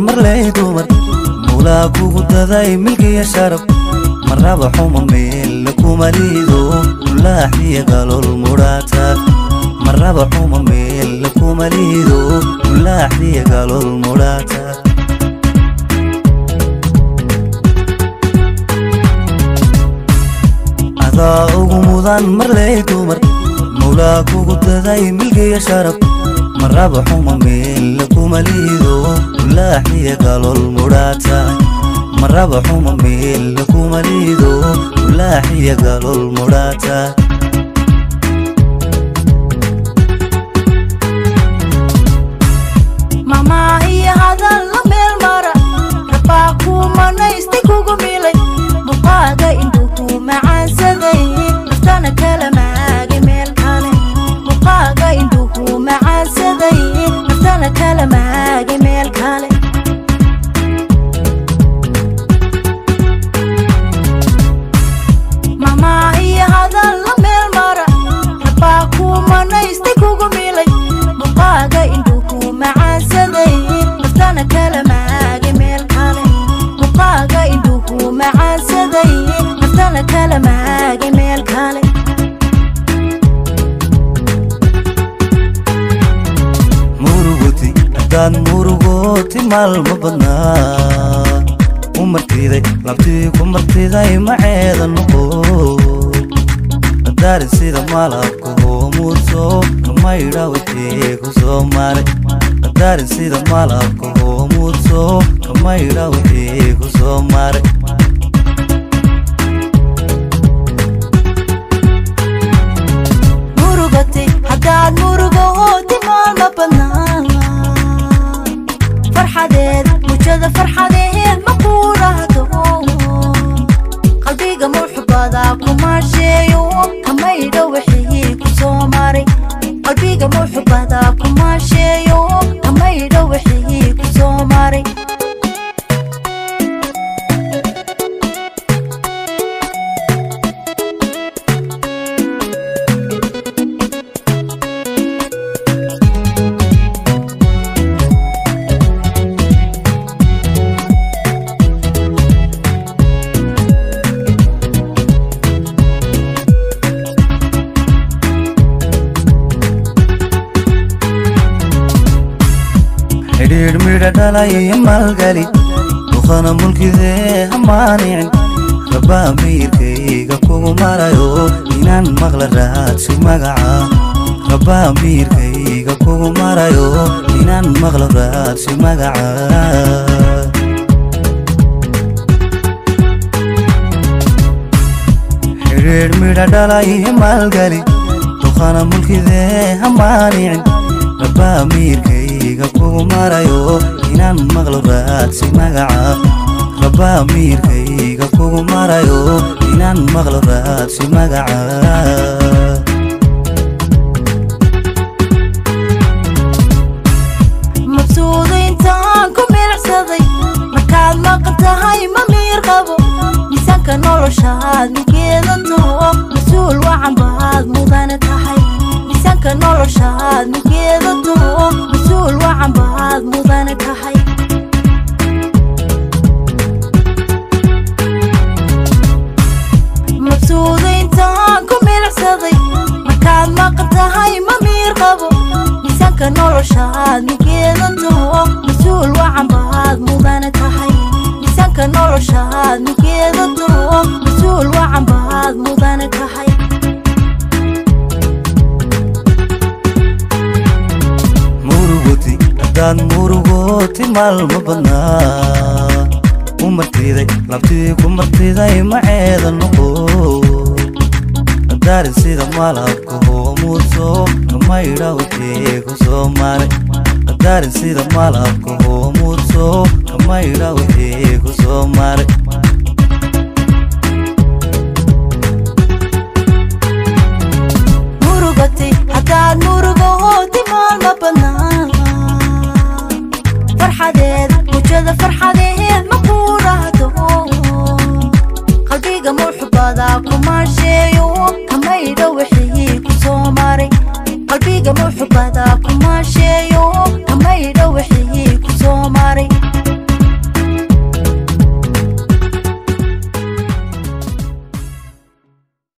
Marley dumar, mulaa kugu daday milkiya sharaf. Marraba xuma meel kuma liido, mulaaxiya galol mudhaata. Marraba xuma meel kuma liido, mulaaxiya galol mudhaata. Adaa ugu mudan marley dumar, mulaa kugu daday milkiya sharaf. Marraba xuma meel kuma liido, mulaaxiya galol mudhaata. Marraba xuma meel kuma liido, mulaaxiya galol mudhaata. Mahmaah iyo hadal la meel mara, rabaa kuu manaystay kugu milay. Muuqaaga indhuhu macaansaday, naftana kala maagay meel kale. Muuqaaga indhuhu macaansaday, naftana kala maagay meel kale. Mahmaah iyo hadal la meel mara, rabaa kuu manaystay kugu milay. Muuqaaga indhuhu macaansaday, naftana kala maagay meel kale. Muuqaaga indhuhu macaansaday, naftana kala maagay meel kale. Murugoti haddaad murugooti maalmo badnaa, u martiday labtii ku martiday maceeda noqo. Qadaarin sida malabka hoomuudso, kamaydha wixii ku soo maray. Qadaarin sida malabka hoomuudso, kamaydha wixii ku soo maray. Murugatay haddaad murugooti maalma badnaa, farxadeed mujada farxadeed ma kuurahdo. Qalbiga muxubada kumaasheeyo, kamaydha wixii ku soo maray. Qalbiga muxubada kumaasheeyo, kamaydha wixii ku soo maray. Xidhiidh midha dhalay iyo maalgali, duqana mulkidee hamaanicin. Rabaa miirkayga kugu marayo, inaan maqla raadsi magaca. Rabaa miirkayga kugu marayo, inaan maqlo raadsi magaca. Xidhiidh midha dhalay iyo maalgali, duqana mulkidee hamaanicin. Rabaa miirkayga kugu marayo, inaan maqlo raadsi magaca. Rabaa miirkayga kugu marayo, inaan maqlo raadsi magaca. Mabsuuda intaan ku milicsaday, markaad maqan tahay ma miir qabo. Miisaanka noloshaad midgeeda taho, mas-uul wacan baad mudane tahay. Miisaanka noloshaad midgeeda taho, mas-uul wacan baad mudane tahay. Mabsuuda intaan ku milicsaday, markaad maqan tahay ma miir qabo. Miisaanka noloshaad midgeeda taho, mas-uul wacan baad mudane tahay. Miisaanka noloshaad midgeeda taho, mas-uul wacan baad mudane tahay. Murugoti haddaad murugooti maalmo badnaa, u martiday labtii ku martiday maceeda noqo. Qadaarin sida malabka hoomuudso, kamaydha wixii ku soo maray. Qadaarin sida malabka hoomuudso,